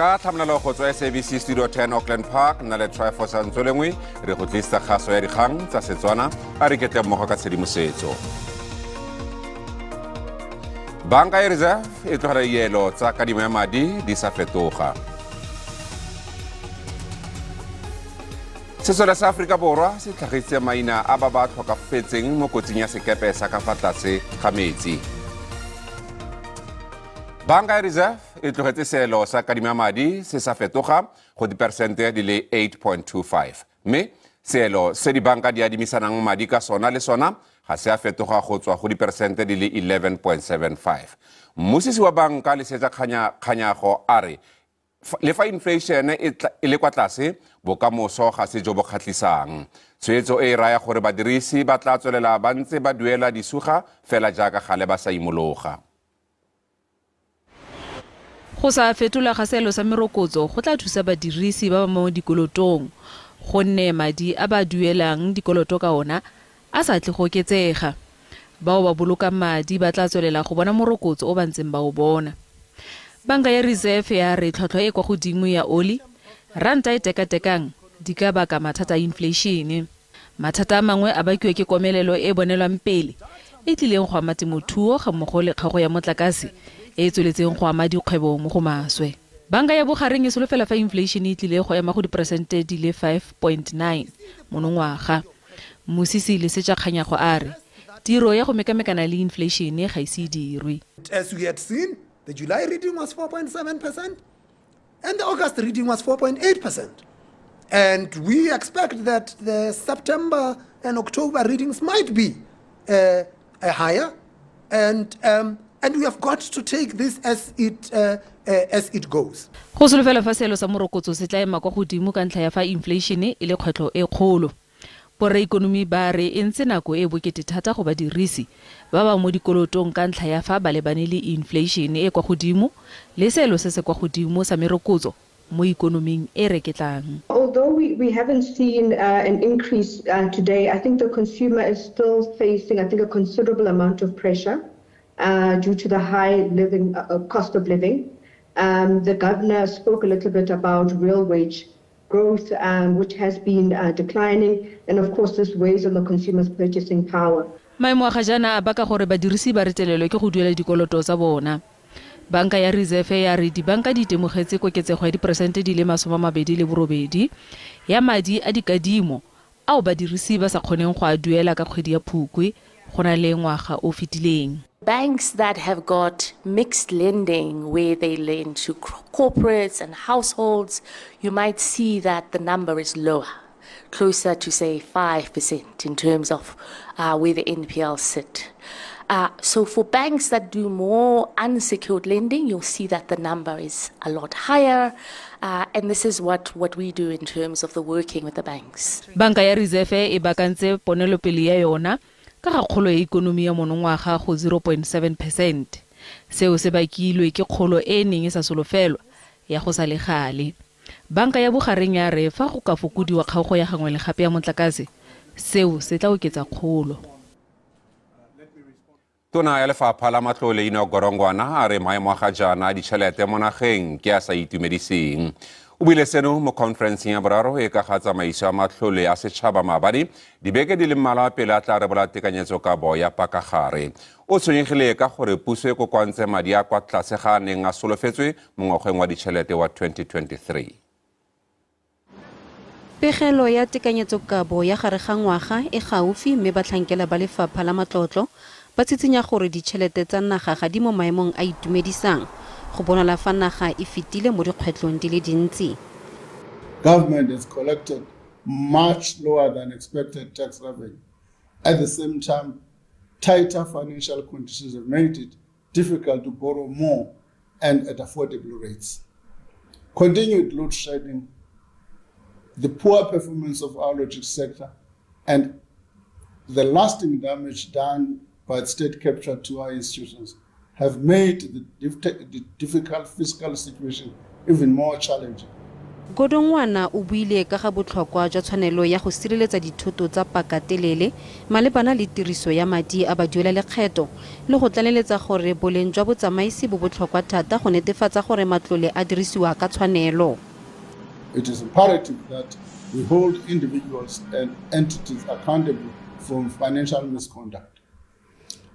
Ka tlhamalalo go tswa SABC Studio 10 Auckland Park, nna le Tryphosa Ntsoelengwe re go tlisa kgaso ya dikgang tsa Setswana. A re ketle mmogo ka tshedimosetso. Banka ya Reserve e tlogela dielo tsa kadimo ya madi di sa fetoga. Sesole sa Aforika Borwa se tlhagisitse maina a ba ba tlhokafetseng mo kotsing ya sekepe sa ka fa tlase ga metsi. Banka ya Reserve e tlogetse seelo sa kadimo ya madi se sa fetoga go diperesente di le 8.25, mme seelo se dibanka di adimisanang madi ka sona le sona ga se a fetoga go tswa go diperesente di le 11.75. Mmusisi wa banka Lesetsa Kganyago a re le fa inflation e le kwa tlase, bokamoso ga se jo bo kgatlhisang. Tshwetso e raya gore badirisi ba tla tswelela ba ntse ba duela disuga fela jaaka gale ba sa imologa. Go sa fetola ga seelo sa merokotso go tla thusa badirisi ba ba mo dikolotong, gonne madi a ba duelang dikoloto ka ona a sa tle go oketsega. Bao ba bolokang madi ba tla tswelela go bona morokotso o ba ntseng ba o bona. Banka ya Reserve ya re tlhwatlhwa e kwa godimo ya oli, ranta e tekatekang di ka baka mathata a inflation. Mathata a mangwe a bakiwa ke komelelo e bonelwang pele e tlileng go ama temothuo ga mmogo le kgaogo ya motlakase e tsweletseng go ama dikgwebo mo go maswe. Banka ya bogareng e solofela fa inflation e tlile go ema go diperesente di le 5.9 monongwaga. Mmusisi Lesetsa Kganyago a re tiro ya go mekamekana le inflation ga ise e dirwe. As we had seen, the July reading was 4.7% and the August reading was 4.8%. And we expect that the September and October readings might be higher, and we have got to take this as it goes. Go solofela fa seelo sa morokotso se tla ema kwa godimo ka ntlha ya fa inflation e le kgwetlho e kgolo. Borra-ikonomi ba re e ntse nako e bokete thata go badirisi ba ba mo dikolotong ka ntlha ya fa ba lebane le inflation e kwa godimo le seelo se se kwa godimo sa merokotso mo ikonoming e reketlang. Although we haven't seen an increase today, I think the consumer is still facing, I think, a considerable amount of pressure due to the high living cost of living. The governor spoke a little bit about real wage growth, which has been declining, and of course this weighs on the consumer's purchasing power. Maemo a ga jaana a baka gore badirisi ba retelelwe ke go duela dikoloto tsa bona. Banka ya Reserve ya re dibanka di itemogetse koketsego ya diperesente di le 28 ya madi a dikadimo ao badirisi ba sa kgoneng go a duela ka kgwedi ya Phukwi go na le ngwaga o fetileng. Banks that have got mixed lending, where they lend to corporates and households, you might see that the number is lower, closer to say 5% in terms of where the NPLs sit. So for banks that do more unsecured lending, you'll see that the number is a lot higher. And this is what we do in terms of the working with the banks. Banka ya Reserve e bakantse ponelopele ya yona ka ga kgolo ya ikonomi ya monongwaga go 0.7%. Seo se bakilwe ke kgolo e neng e sa solofelwa ya go sa le gale. Banka ya bogareng ya re fa go ka fokodiwa kgaogo ya gangwe le gape ya motlakase, seo se tla oketsa kgolo. Tona ya Lefapha la Matlole Enoch Godongwana a re maemo a ga jaana a ditšhelete mo nageng ke a sa itumediseng. O buile seno mo conferenceng ya boraro e ka ga tsamaiso ya matlole a setšhaba maabane dibeke di le mmalwa pele a tla rebola tekanyetsokabo ya pakagare. O tshwenyegile ka gore puso e kokoantse madi a kwa tlase ga a neng a solofetswe mo ngwageng wa ditšhelete wa 2023. Pegelo ya tekanyetsokabo ya gare ga ngwaga e gaufi, mme batlhankela ba lefapha la matlotlo ba tshitsinya gore ditšhelete tsa naga ga di mo maemong a itumedisang. Go bonala fa naga e fetile mo dikgwetlhong di le dintsi. Government has collected much lower than expected tax revenue. At the same time, tighter financial conditions have made it difficult to borrow more and at affordable rates. Continued load shedding, the poor performance of our logistics sector, and the lasting damage done by state capture to our institutions have made the difficult fiscal situation even more challenging. Godongwana o buile ka ga botlhokwa jwa tshwanelo ya go sireletsa dithoto tsa pakatelele malebana le tiriso ya madi a baduelalekgetho le go tlaleletsa gore boleng jwa botsamaisi bo botlhokwa thata go netefatsa gore matlole a dirisiwa ka tshwanelo. It is imperative that we hold individuals and entities accountable for financial misconduct.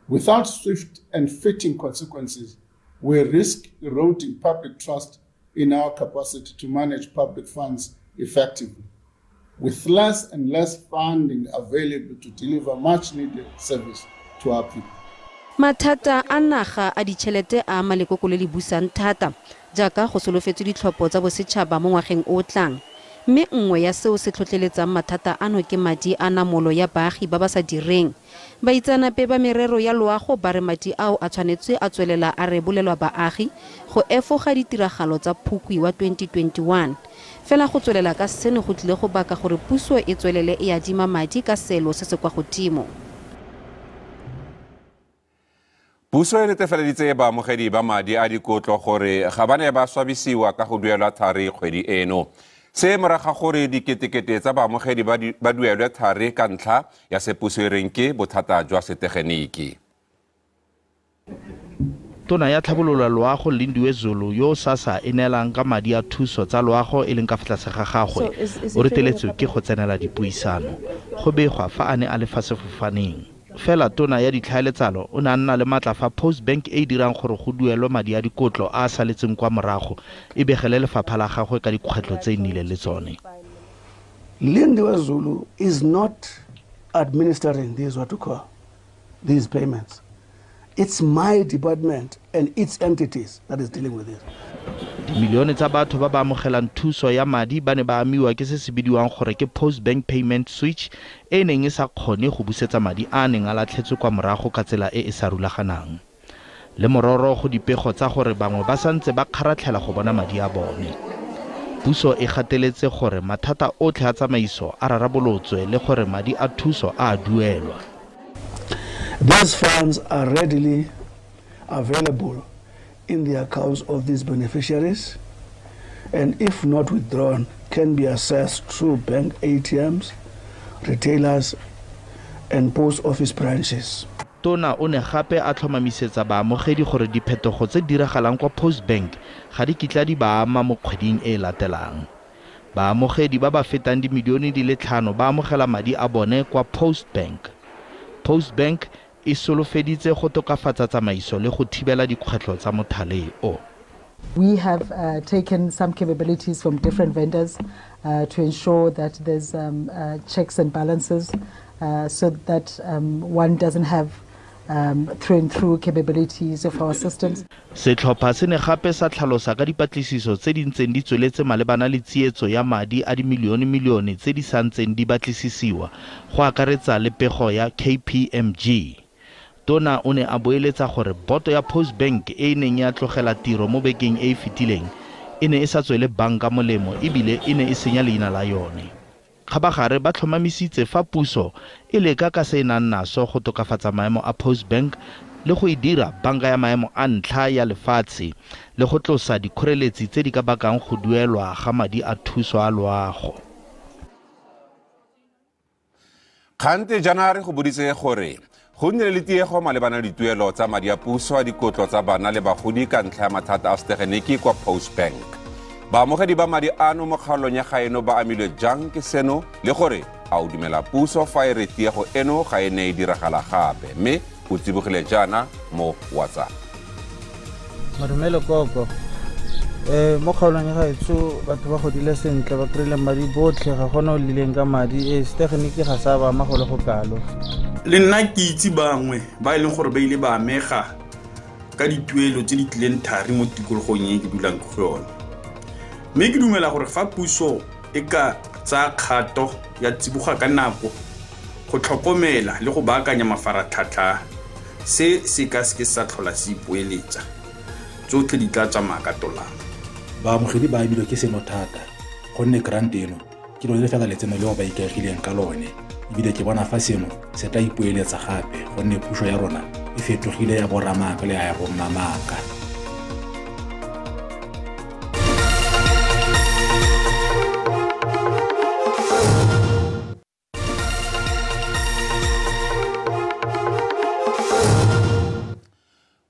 Without swift and fitting consequences, we risk eroding public trust in our capacity to manage public funds effectively, with less and less funding available to deliver much needed service to our people. Mathata a naga a ditšhelete a ama lekoko le le busang thata jaaka go solofetswe ditlhopho tsa bosetšhaba mo ngwageng o tlang. Mme nngwe ya seo se tlhotlheletsang mathata ano ke madi a namolo ya baagi ba ba sa direng. Baitseanape ba merero ya loago ba re madi ao a tshwanetse a tswelela a rebolelwa baagi go efoga ditiragalo tsa Phukwi wa 2021. Fela go tswelela ka seno go tlile go baka gore puso e tswelele e adima madi ka selo se se kwa godimo. Puso e netefaleditse baamogedi ba madi a dikotlo gore ga ba ne ba swabisiwa ka go duelwa thari kgwedi eno. Se morago ga gore diketekete tsa baamogedi ba duelwe thari ka ntlha ya se puso e reng ke bothata jwa setegeniki. Tona ya tlhabololo loago Lindiwe Zulu yo SASSA e neelang ka madi a thuso tsa loago e leng ka fa tlase ga gagwe o reteletswe ke go tsenela dipuisano. Go begwa fa a ne a le fa sefofaneng. Fela tona ya ditlhaeletsano o ne a nna le maatla fa Post Bank e dirang gore go duelwe madi a dikotlo a a saletseng kwa morago e begele lefapha la gagwe ka dikgwetlho tse e nnileng le tsone. Lindiwe Zulu is not administering these what to call these payments. It's my department and its entities that is dealing with it. Dimilione tsa batho ba ba amogelang thuso ya madi ba ne ba amiwa ke se se bidiwang gore ke Post Bank Payment Switch e neng e sa kgone go busetsa madi a neng a latlhetswe kwa morago ka tsela e e sa rulaganang. Le mororo go dipego tsa gore bangwe ba santse ba kgaratlhela go bona madi a bone. Puso e gateletse gore mathata otlhe a tsamaiso a rarabolotswe le gore madi a thuso a duelwa. These funds are readily available in the accounts of these beneficiaries, and if not withdrawn, can be accessed through bank ATMs, retailers, and post office branches. Tona o ne gape a tlhomamisetsa baamogedi gore diphetogo tse diragalang kwa Post Bank ga di kitla di ba ama mo kgweding e latelang. Baamogedi ba ba fetang dimilione di le 5 ba amogela madi a bone kwa Post Bank. Post Bank e solofeditse go tokafatsa tsamaiso le go thibela dikgwetlho tsa mothale o. We have taken some capabilities from different vendors to ensure that there's checks and balances so that one doesn't have through and through capabilities of our systems. Setlhopha se ne gape sa tlhalosa ka dipatlisiso tse di ntseng di tsweletse malebana le tsietso ya madi a dimilione-milione tse di santseng di batlisisiwa go akaretsa le pego ya KPMG. Tona o ne a boeletsa gore boto ya Post Bank e e neng ya tlogela tiro mo bekeng e e fetileng e ne e sa tswele banka molemo ebile e ne e senya leina la yone. Kgabagare ba tlhomamisitse fa puso e leka ka se e nang naso go tokafatsa maemo a Post Bank le go e dira banka ya maemo a ntlha ya lefatshe le go tlosa dikgoreletsi tse di ka bakang go duelwa ga madi a thuso a loago. Kgante jaana re go boditse gore go nnile le tiego malebana le dituelo tsa madi a puso a dikotlo tsa bana le bagodi ka ntlha ya mathata a setegeniki kwa Post Bank. Baamogedi ba madi ano mo kgaolong ya gaeno ba amilwe jang ke seno le gore a o dumela puso fa e re tiego eno ga e ne e diragala gape, mme o tsibogile jaana mo WhatsApp. Madumele koko, mo kgaolong ya gaetsho batho ba godile sentle, ba kry-ile madi botlhe, ga gona o lileng ka madi, setegeniki ga sa ba ama go le go kalo. Le nna ke itse bangwe ba e leng gore ba ile ba amega ka dituelo tse di tlileng thari mo tikologong e ke dulang ko go yone. Mme ke dumela gore fa puso e ka tsaya kgato ya tsiboga ka nako go tlhokomela le go baakanya mafaratlhatlha, se se ka seke sa tlhola se ipoeletsa, tsotlhe di tla tsamaya ka tolamo. Baamogedi ba amilwe ke seno thata gonne grant eno ke lone fela letseno leo ba ikaegileng ka lone, ebile ke bona fa seno se tla ipoeletsa gape gonne puso ya rona e fetogile ya boramaka le ya bommamaka.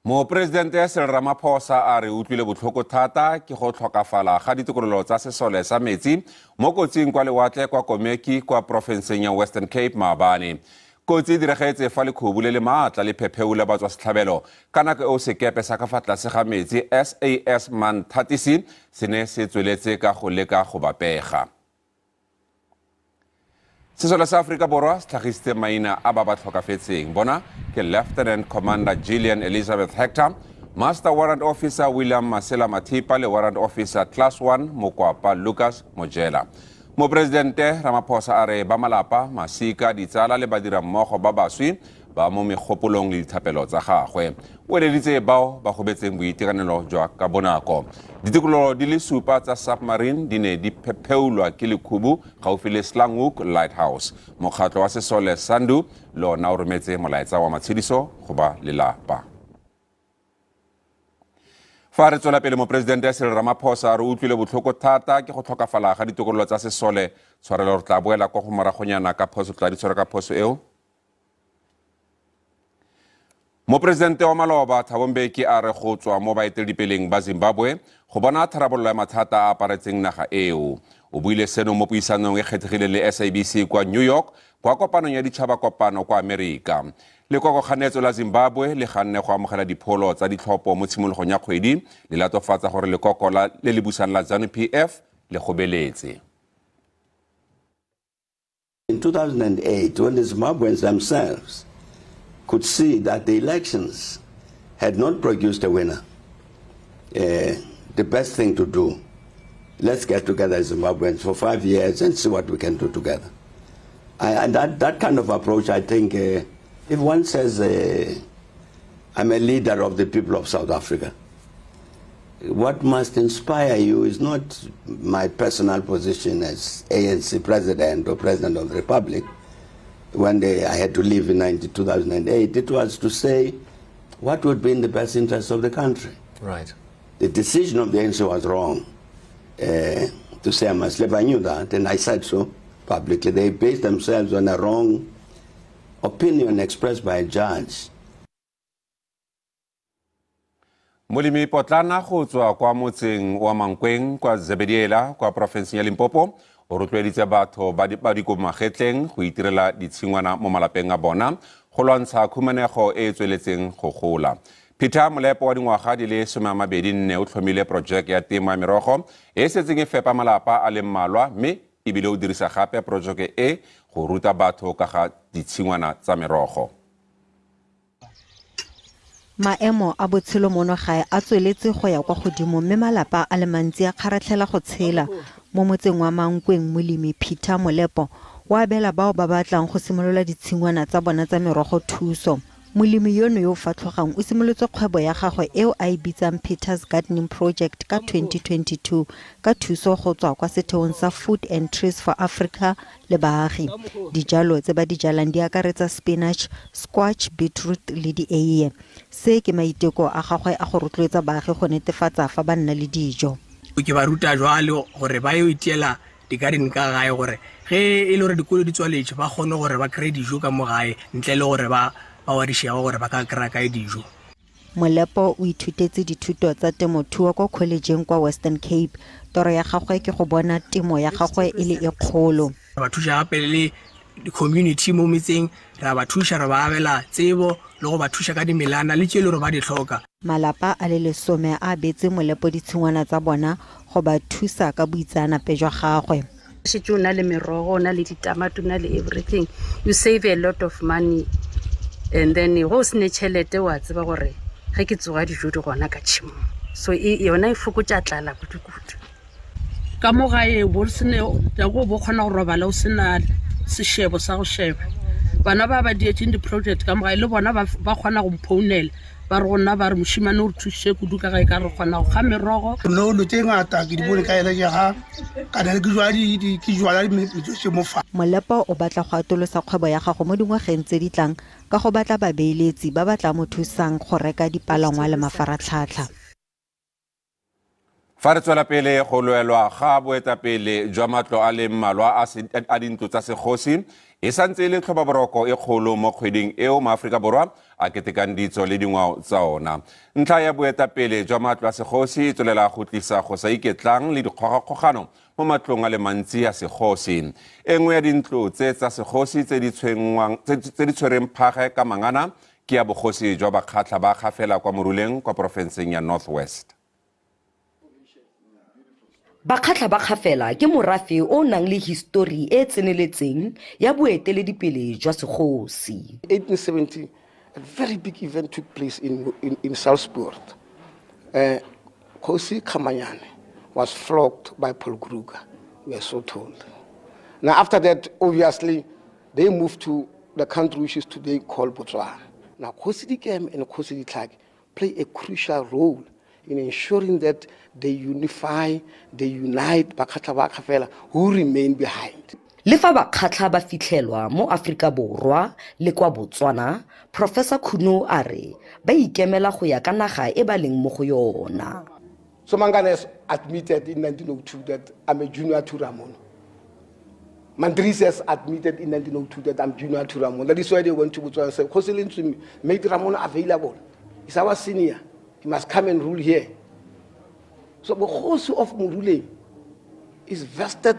Moporesidente Cyril Ramaphosa a re utlwile botlhoko thata ke go tlhokafala ga ditokololo tsa sesole sa metsi mo kotsing kwa lewatle kwa Kommetjie kwa porofenseng ya Western Cape maabane. Kotsi e diragetse fa lekhubu le le maatla le phepheula batswa setlhabelo ka nako eo sekepe sa ka fa tlase ga metsi SAS Manthatisi se ne se tsweletse ka go leka go ba pega. Sesole sa Afrika Borwa se tlhagisitse maina a ba ba tlhokafetseng. Bona ke Lieutenant Commander Gillian Elizabeth Hector, Master Warrant Officer William Masela Mathipa le Warrant Officer Class 1 Mokwapa Lucas Mojela. Moporesidente Ramaphosa a re ba malapa, masika, ditsala le badirammogo ba baswi ba mo megopolong le dithapelo tsa gagwe. O eleditse bao ba gobetseng boitekanelo jwa ka bonako. Ditokololo di le 7 tsa submarine di ne di phepheulwa ke lekhubu gaufi le Slanghoek Lighthouse. Mokgatlho wa sesole Sandu le ona o rometse molaetsa wa matshediso go ba lelapa. Fa re tswela pele, moporesidente Cyril Ramaphosa a re utlwile botlhoko thata ke go tlhokafala ga ditokololo tsa sesole. Tshwarelo, re tla boela kwa go moragonyana ka phoso, tla di tshwara ka phoso eo. Moporesidente wa maloba Thabo Mbeki a re go tswa mo baeteledipeleng ba Zimbabwe go bona tharabololo ya mathata a aparetseng naga eo. O buile seno mo puisanong e kgethegileng le SABC kwa New York kwa kopanong ya ditšhaba kopano kwa Amerika. Lekokokganetso la Zimbabwe le ganne go amogela dipholo tsa ditlhopho mo tshimologong ya kgwedi, le latofatsa gore lekoko le le busang la ZANU-PF le gobeletse. In 2008, when the Zimbabweans themselves could see that the elections had not produced a winner, the best thing to do, let's get together as Zimbabweans for 5 years and see what we can do together. And that kind of approach, I think, if one says, I'm a leader of the people of South Africa, what must inspire you is not my personal position as ANC president or president of the republic. When I had to leave in 2008, it was to say what would be in the best interest of the country. Right. The decision of the ANC was wrong. To say I must leave, I knew that, and I said so publicly. They based themselves on a wrong opinion expressed by a judge. Molemi potlana go tswa kwa motseng wa Mankweng kwa Zebediela kwa porofenseng ya Limpopo o rotloeditse batho ba dikomagetleng go itirela ditshingwana mo malapeng a bona go lwantsha khumanego e e tsweletseng go gola. Peter Molepo wa dingwaga di le 24 o tlhomile projeke ya temo ya merogo e setseng e fepa malapa a le mmalwa, mme ebile o dirisa gape projeke e go ruta batho ka ga ditshingwana tsa merogo. Maemo a botshelo mono gae a tsweletse go ya kwa godimo, mme malapa a le mantsi a kgaratlhela go tshela. Mo motseng wa Mankweng, molemi Peter Molepo o abela bao ba batlang go simolola ditshingwana tsa bona tsa merogo thuso. Molemi yono yo o fatlhogang o simolotse kgwebo ya gagwe eo a e bitsang Peter's Gardening Project ka 2022 ka thuso go tswa kwa setheong sa Food and Trees for Africa le baagi. Dijalo tse ba di jalang di akaretsa spinach, squash, beetroot le dieiye. Se ke maiteko a gagwe a go rotloetsa baagi go netefatsa fa ba nna le dijo. Ke ba ruta jwalo gore ba yo itiela di-garden ka gae, gore ge e le gore dikolo di tswaletse ba kgone gore ba kry-e dijo ka mo gae ntle le gore ba wadišego gore ba ka kry-a kae dijo. Molepo o ithutetse dithuto tsa temothuo kwa kholejeng kwa Western Cape. Toro ya gagwe ke go bona temo ya gagwe e le e kgolo. Re ba thuša gape le di-community mo metseng, re ba thuša, re ba abela tsebo le go ba thuša ka dimelana le tše le gore ba di tlhoka. Malapa a le 10 a abetse Molepo ditshingwana tsa bona go ba thusa ka boitseanape jwa gagwe. Šetše o na le merogo, o na le ditamati, o na le everything. You save a lot of money. And then go sene tšhelete wa tseba gore ge ke tsoga dijo di gona ka tšhimong. So yona e fokotša tlala kudu-kudu. Ka mo gae bo sene go bo kgona go robala o sena seshebo sa go sheba. Bana ba ba dietseng di-project ka mo gae le bona ba kgona go mphounela ba re go nna ba re mošimane o re thusitse kudu ka gae ka re kgona go ga merogo. No dilo tse ngata ke di bone ka ela ke ga kana ke jwala metsotso mo fa. Molepo o batla go atolosa kgwebo ya gago mo dingwageng tse di tlang ka go batla babeeletsi ba ba tla mo thusang go reka dipalangwa le mafaratlhatlha. Fa re tswela pele go lwelwa ga boetapele jwa matlo a le mmalwa a dintlo tsa segosi E santse e le tlhobaboroko e kgolo mo kgweding eo maAforika Borwa a ketekang ditso le dingwao tsa ona. Ntlha ya boetapele jwa matlo a segosi e tswelela go tlisa go sa iketlang le dikgogakgogano mo matlong a le mantsi a segosi. E nngwe ya dintlo tse tsa segosi tse di tshwereng phage ka mangana ke ya bogosi jwa Bakgatla ba Kgafela kwa Moruleng kwa porofenseng ya North West. Bakgatla ba Kgafela ke morafe o nang le histori e tseneletseng ya boeteledipele jwa segosi. 1870, a very big event took place in Salzburg. Kgosi Kgamanyane was flogged by Paul Kruger, we are so told. Now after that, obviously, they moved to the country which is today called Botswana. Now Kgosi Dikeme and Kgosi Ditlhake play a crucial role in ensuring that they unify, they unite Bakgatla ba Kgafela who remain behind. Le fa Bakgatla ba fitlhelwa mo Afrika Borwa le kwa Botswana, Professor Khunou a re ba ikemela go ya ka naga e ba leng mo go yona. So Mangana has admitted in 1902 that I'm a junior to Ramono. Mandris has admitted in 1902 that I'm junior to Ramono. That is why they went to Botswana and said, Kgosi Lentswe made Ramono available. He's our senior. He must come and rule here. So the Kgosi of Moruleng is vested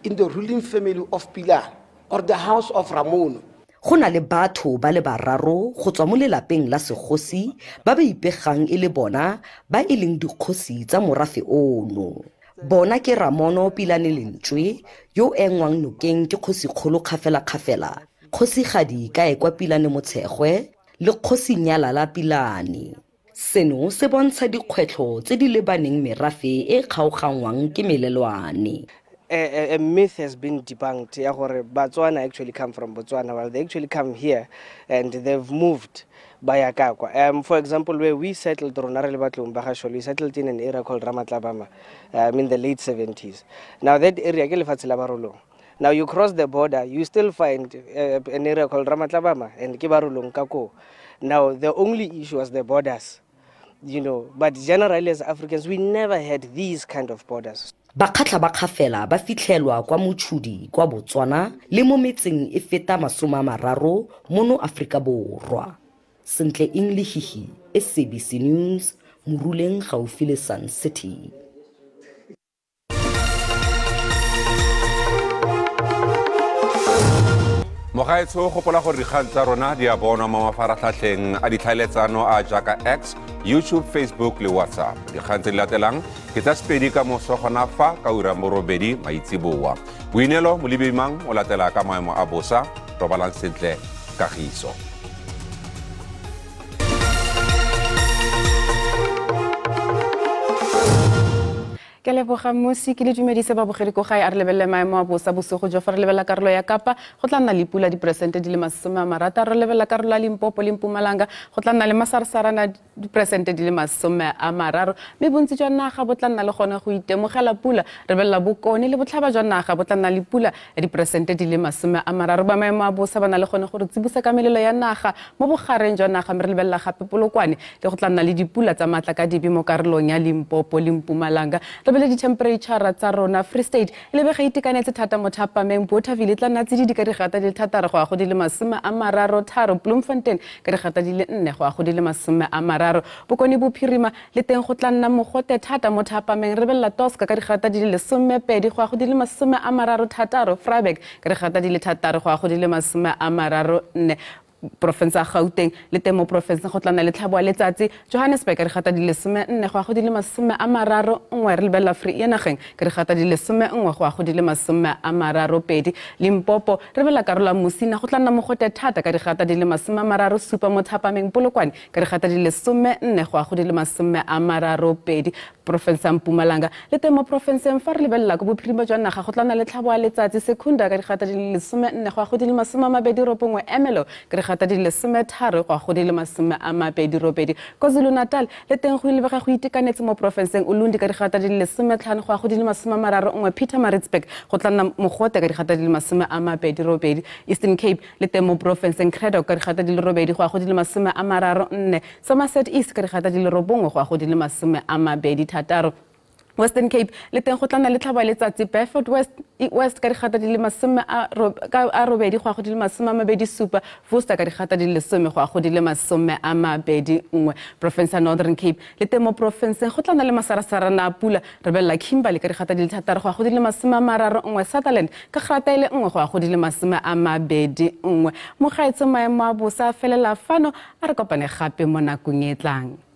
in the ruling family of Pilane or the house of Ramono. Go na le batho ba le bararo go tswa mo lelapeng la segosi ba ba ipegang e le bona ba e leng dikgosi tsa morafe ono. Bona ke Ramono Pilane Lentswe yo engwang nokeng ke kgosikgolo Kgafela-Kgafela, kgosigadi Kaekwa Pilane Motshegwe le kgosi Nyalala Pilane. Seno se bontsha dikgwetlho tse di lebaneng merafe e kgaoganngwang ke melelwane. A myth has been debunked ya gore Batswana actually come from Botswana. Well, they actually come here and they've moved ba ya ka kwa. For example, where we settled, rona re le Batlong ba ga Sholo, we settled in an area called Ramatlabama in the late 70s. Now that area ke lefatshe la Barolong. Now you cross the border, you still find an area called Ramatlabama and ke Barolong ka ko. Now the only issue was the borders. You know, but generally as Africans, we never had these kind of borders. Bakgatla ba Kgafela ba fitlhelwa kwa Mochudi kwa Botswana le mo metseng e feta 30 mono Afrika Borwa. Sentle Inglehihi, SABC News, Moruleng gaufi le Sun City. Mogaetsho, gopola gore dikgang tsa rona di a bonwa mo mafaratlhatlheng a ditlhaeletsano a jaaka X, YouTube, Facebook le WhatsApp. Dikgang tse di latelang ke tsa Sepedi ka moso gona fa ka ura 8 maitseboa. Boineelo Molebimang o latela ka maemo a bosa. Robalang sentle, kagiso. Ke leboga Mmusi, ke le dumedise babogedi ko gae. A re lebelele maemo a bosa bosigo jo. Fa re lebelela karolo ya Kapa, go tla nna le pula diperesente di le 60. Re lebelela karolo ya Limpopo le Mpumalanga, go tla nna le masarasarana diperesente di le 30, mme bontsi jwa naga bo tla nna le gone go itemogela pula. Re lebelela bokone le botlhaba jwa naga bo tla nna le pula ya diperesente di le 30. Ba maemo a bosa ba na le gone gore tsibusa ka melelo ya naga mo bogareng jwa naga, mme re lebelela gape Polokwane le go tla nna le dipula tsa maatla ka dibi mo karolong ya Limpopo le Mpumalanga. Re di-temperature tsa rona, Free State e lebega itekanetse thata mo thapameng, Bothaville e tla nna tsididi ka digata di le 6 go ya go di le 33, Bloemfontein ka digata di le 4 go ya go di le 30, Bokone Bophirima le teng go tla nna mogote thata mo thapameng, re belela Tosca ka digata di le 12 go ya go di le 36, Vryburg ka digata di le 6 go ya go di le 34. Porofense ya Gauteng le teng mo porofenseng go tla nna le tlhabo ya letsatsi, Johannesburg ka digata di le 14 go ya go di le 31, re lebelela Free ya nageng ka digata di le 11 go ya go di le 32, Limpopo re lebelela karolo ya Musina go tla nna mogote thata ka digata di le 37 mo thapameng, Polokwane ka digata di le 14 go ya go di le 32, porofense ya Mpumalanga le teng mo porofenseng. Fa re lebelela ko bophirima jwa naga go tla nna le tlhabo ya letsatsi, Secunda ka digata di le 14 go ya go di le 29, Ermelo ka digata di le 13 go ya go di le 28. KwaZulu-Natal le teng go lebega go itekanetse mo porofenseng, Ulundi ka digata di le 15 go ya go di le 31, Pietermaritzburg go tla nna mogote ka digata di le 28, Eastern Cape le teng mo porofenseng, Cradock ka digata di le 8 go ya go di le 34, Somerset East ka digata di le 9 go ya go di le 26. Western Cape le teng go tla nna le tlhaba letsatsi, Beaufort West ka dikgata di le 80 go ya go di le 27, Worcester ka dikgata di le 10 go ya go di le 21. Province ya Northern Cape le teng mo porofenseng go tla nna le masarasarana a pula, re belela Kimberley ka dikgata di le 6 go ya go di le 31, Sutherland ka grata e le 1 go ya go di le 21. Mogaetsho, maemo a bosa a felela fano, a re kopane gape mo nakong e tlang.